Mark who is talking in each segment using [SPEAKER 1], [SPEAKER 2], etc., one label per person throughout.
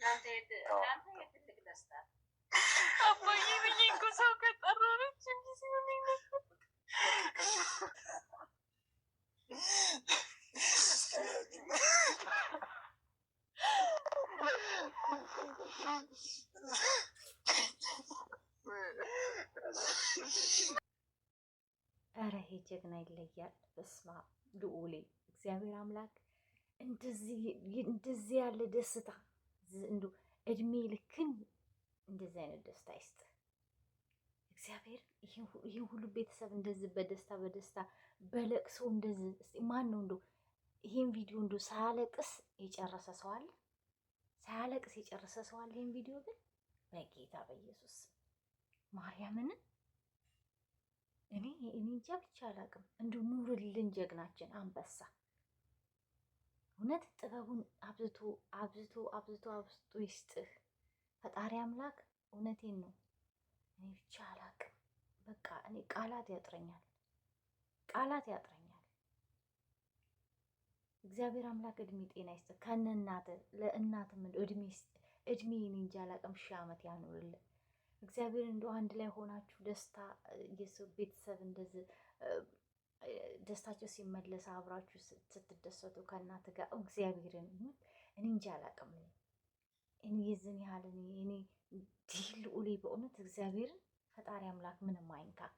[SPEAKER 1] ለአንተ የትልቅ ደስታ
[SPEAKER 2] አባዬ ብዬ እኮ ሰው ከጠራ ረጅም ጊዜ ሆነኝ ነበር።
[SPEAKER 3] ኧረ ይሄ ጀግና ይለያል። በስመ አብ ልዑሌ፣ እግዚአብሔር አምላክ እንደዚህ ያለ ደስታ እንዱ እድሜ ልክን እንደዚህ አይነት ደስታ ይስጥ እግዚአብሔር። ይህን ሁሉ ቤተሰብ እንደዚህ በደስታ በደስታ በለቅሶ እንደዚህ እስቲ ማን ነው እንደው ይህን ቪዲዮ እንደው ሳያለቅስ የጨረሰ ሰው አለ? ሳያለቅስ የጨረሰ ሰው አለ? ይህን ቪዲዮ ግን በጌታ በኢየሱስ ማርያምን እኔ እንጃ ብቻ አላውቅም። እንዲሁ ኑርልን ጀግናችን አንበሳ። እውነት ጥበቡን አብዝቶ አብዝቶ አብዝቶ አብዝቶ ይስጥህ ፈጣሪ አምላክ። እውነቴን ነው። እኔ ብቻ አላውቅም። በቃ እኔ ቃላት ያጥረኛል፣ ቃላት ያጥረኛል። እግዚአብሔር አምላክ እድሜ ጤና ይስጥህ ከነ እናትህ። ለእናትም እንደው እድሜ ይስጥ፣ እድሜ እኔ እንጃ አላውቅም፣ 1000 ዓመት ያኑርልን እግዚአብሔር። እንደው አንድ ላይ ሆናችሁ ደስታ የሰው ቤተሰብ እንደዚህ ደስታቸው ሲመለስ አብራችሁ ስትደሰቱ ከእናት ጋር እግዚአብሔርን እኔ እንጃ አላውቅም። እኔ የዝን ያህል እኔ ዲህ ልዑሌ በእውነት እግዚአብሔርን ፈጣሪ አምላክ ምንም አይንካክ።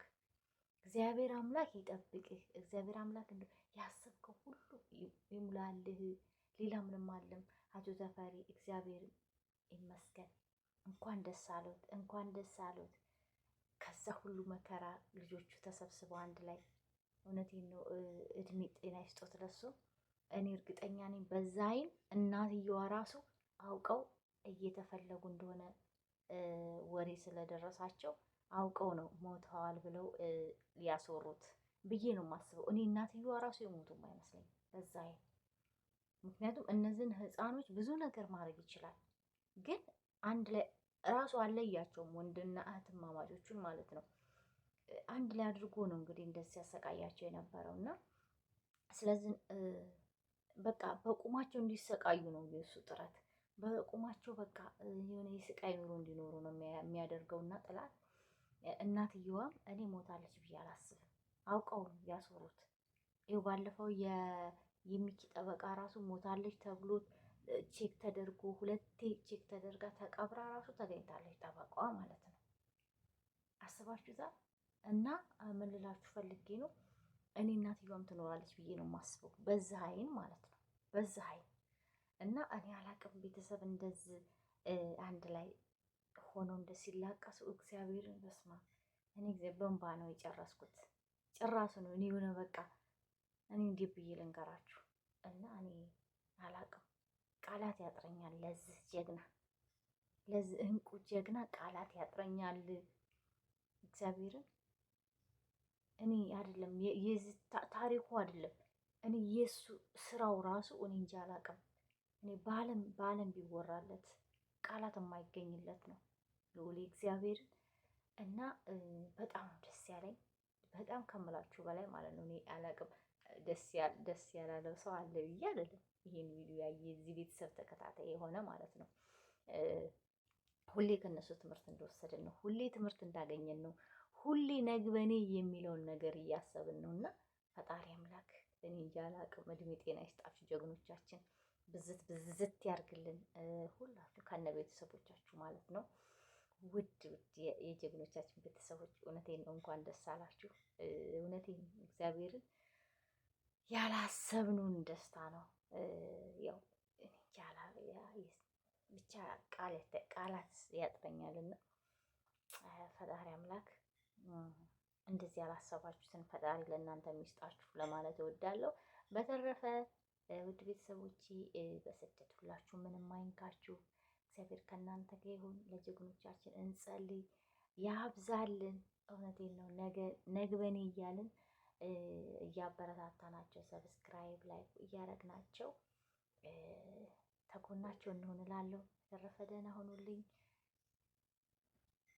[SPEAKER 3] እግዚአብሔር አምላክ ይጠብቅህ። እግዚአብሔር አምላክ እንደው ያሰብከው ሁሉ ይሙላልህ። ሌላ ምንም አለም። አቶ ተፈሪ እግዚአብሔር ይመስገን። እንኳን ደስ አሎት፣ እንኳን ደስ አሎት። ከዛ ሁሉ መከራ ልጆቹ ተሰብስበው አንድ ላይ እውነቴን ነው። እድሜ ጤና ይስጦት ለሱ። እኔ እርግጠኛ ነኝ በዛ አይን እናትየዋ ራሱ አውቀው እየተፈለጉ እንደሆነ ወሬ ስለደረሳቸው አውቀው ነው ሞተዋል ብለው ያስወሩት ብዬ ነው የማስበው። እኔ እናትየዋ ራሱ የሞቱም አይመስለኝም በዛ አይን። ምክንያቱም እነዚህን ህፃኖች ብዙ ነገር ማድረግ ይችላል፣ ግን አንድ ላይ ራሱ አለያቸውም፣ ወንድና እህትማማቾቹን ማለት ነው። አንድ ላይ አድርጎ ነው እንግዲህ እንደዚህ ሲያሰቃያቸው የነበረው እና ስለዚህ በቃ በቁማቸው እንዲሰቃዩ ነው የእሱ ጥረት። በቁማቸው በቃ የሆነ የስቃይ ኑሮ እንዲኖሩ ነው የሚያደርገው እና ጥላት እናትየዋም እኔ ሞታለች ብዬ አላስብም። አውቀው ነው ያስወሩት። ይኸው ባለፈው የሚኪ ጠበቃ ራሱ ሞታለች ተብሎ check ተደርጎ ሁለቴ check ተደርጋ ተቀብራ ራሱ ተገኝታለች፣ ጠበቃዋ ማለት ነው። አስባችሁታል? እና ምን ልላችሁ ፈልጌ ነው፣ እኔ እናትየዋም ትኖራለች ብዬ ነው የማስበው፣ በዚህ አይን ማለት ነው። በዚህ አይን እና እኔ አላቅም ቤተሰብ እንደዚህ አንድ ላይ ሆነው እንደ ሲላቀሱ እግዚአብሔርን በስማ እኔ ጊዜ በእንባ ነው የጨረስኩት። ጭራሱ ነው እኔ የሆነ በቃ እኔ እንዲህ ብዬ ልንገራችሁ እና እኔ አላቅም፣ ቃላት ያጥረኛል። ለዚህ ጀግና፣ ለዚህ እንቁ ጀግና ቃላት ያጥረኛል። እግዚአብሔርን እኔ አይደለም የዚህ ታሪኩ አይደለም እኔ የእሱ ስራው ራሱ እኔ እንጃ አላቅም። እኔ በዓለም በዓለም ቢወራለት ቃላት የማይገኝለት ነው ልዑል እግዚአብሔርን እና በጣም ነው ደስ ያለኝ። በጣም ከምላችሁ በላይ ማለት ነው። እኔ አላቅም ደስ ያላለው ሰው አለ ብዬ አይደለም። ይሄን ቪዲዮ ያየ የዚህ ቤተሰብ ተከታታይ የሆነ ማለት ነው። ሁሌ ከነሱ ትምህርት እንደወሰድን ነው። ሁሌ ትምህርት እንዳገኘን ነው። ሁሌ ነግበኔ የሚለውን ነገር እያሰብን ነው። እና ፈጣሪ አምላክ እኔ እንጃ አላቅም። እድሜ ጤና ይስጣችሁ ጀግኖቻችን፣ ብዝት ብዝት ያርግልን ሁላችሁ ከነ ቤተሰቦቻችሁ ማለት ነው። ውድ ውድ የጀግኖቻችን ቤተሰቦች እውነቴን ነው፣ እንኳን ደስ አላችሁ። እውነቴን እግዚአብሔርን ያላሰብነውን ደስታ ነው። ያው ብቻ ቃላት ያጥረኛልና ፈጣሪ አምላክ እንደዚህ ያላሰባችሁትን ፈጣሪ ለእናንተ የሚስጣችሁ ለማለት እወዳለሁ። በተረፈ ውድ ቤተሰቦቼ በስደት ሁላችሁ ምንም አይንካችሁ። እግዚአብሔር ከእናንተ ጋር ይሁን። ለጀግኖቻችን እንጸልይ፣ ያብዛልን። እውነቴን ነው። ነገ ነግበኔ እያልን እያበረታታናቸው subscribe like እያረግናቸው ተጎናቸው እንሆን እላለሁ። በተረፈ ደህና ሁኑልኝ።